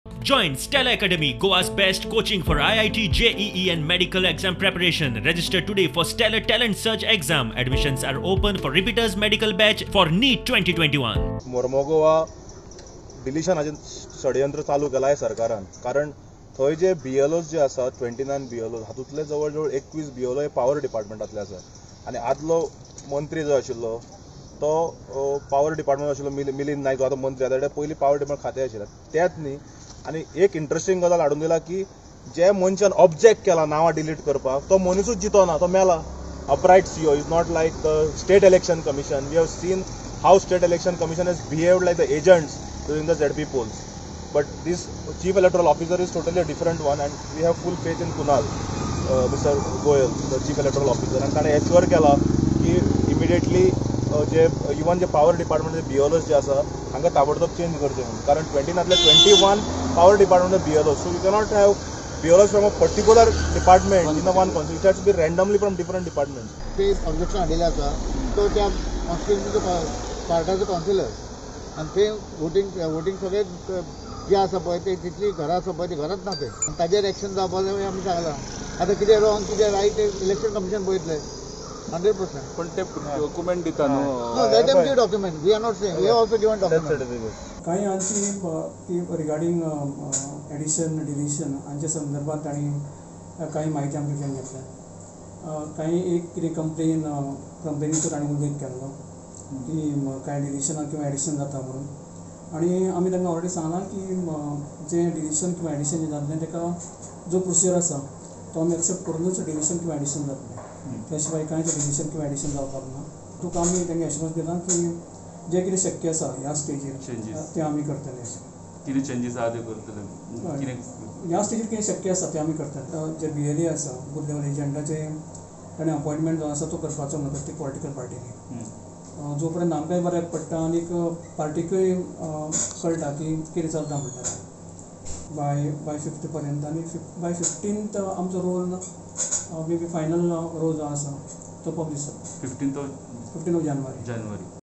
Join Stella Academy, Goa's best coaching for IIT, JEE and medical exam preparation. Register today for Stellar Talent Search exam. Admissions are open for repeaters medical batch for NEET 2021. Mormugao डिलिशनाचें षडयंत्र चालू केलां हें सरकारान, कारण थंय जे बीएलओज जे आसात 29 BLO, हातूंतले जवळ जवळ 21 बीएलओ हे पावर डिपार्टमेंटांतले आसात आनी आदलो मंत्री जो आशिल्लो तो पावर डिपार्टमेंट आशिल्लो मिलिंद नायक, जो आतां मंत्री आसा, तेणे पयलीं पावर डिपार्टमेंट खातें आशिल्लें तेच न्ही. आनी एक इंट्रस्टींग गजाल हाडून दिला की जे मनशान ऑब्जेक्ट केला नांवां डिलीट करपाक तो मनिसूच जितो ना, तो मेला. Upright CO is not like the State Election Commission. We have seen how State Election Commission has behaved like the agents during the ZP polls. But this Chief Electoral Officer is totally a different one, and we have full faith in Kunal, Mr. Goyal, the Chief Electoral Officer. And ताणें assure केला की immediately जे even जे power department बीएलओस जे आसा हांकां ताबडतोब change करचे म्हणून, कारण 29तले 21 power department BLO, so you cannot have BLOs from a particular department in a one constituency. It has to be randomly from different departments. ते ऑब्जेक्शन हाडिल्लें आसा तो त्या कॉन्स्टिट्युन्सीचो पार्टाचो कावन्सिलर आनी ते वोटींग सगळें जे आसा पळय ते तितली घरां आसा पळय ती घरांत ना ते, आनी ताजेर एक्शन जावपाक जाय आमी सांगलां. आतां कितें रॉंग कितें रायट तें इलेक्शन कमिशन पळयतलें 100%. पण ते डॉक्युमेंट दिता न्हू. No, let them give document. We are not saying, we have also given death document. Certificate. कांय हांची ती रिगार्डींग एडिशन डिलिशन हांच्या संदर्भात तांणी कांय म्हायती आमचे कडल्यान घेतल्या. कांय एक कितें कंप्लेनीचो तांणी उल्लेख केल्लो की कांय डिलिशनां किंवा एडिशन जाता म्हणून, आनी आमी तांकां ऑलरेडी सांगलां की जें डिलिशन किंवा एडिशन जें जातलें ताका जो प्रोसिजर आसा तो आमी एक्सेप्ट करुनूच डिलिशन किंवा एडिशन जातलें, त्या शिवाय कांयच डिलिशन किंवा एडिशन जावपाक ना. तुका आमी तांकां एश्योरन्स दिलां की जें कितें शक्य आसा ह्या स्टेजीर Changes. तें आमी करतले अशें. कितें चेंजीस आहा ते करतले? हय. कितें ह्या स्टेजीर कितें शक्य आसा तें आमी करतले. जे बीएलए आसा बूथ लेवल एजंटाचे ताणें अपॉयंटमेंट जो आसा तो करपाचो म्हणून प्रत्येक पॉलिटिकल पार्टीनी, जो पर्यंत आमकांय बऱ्याक पडटा आनीक पार्टीकूय कळटा की कितें चलता म्हणटा तें. बाय 5th पर्यंत आनी बाय 15th आमचो roll may be final roll जो आसा तो पब्लीश जाता. 15th 15 of January. January.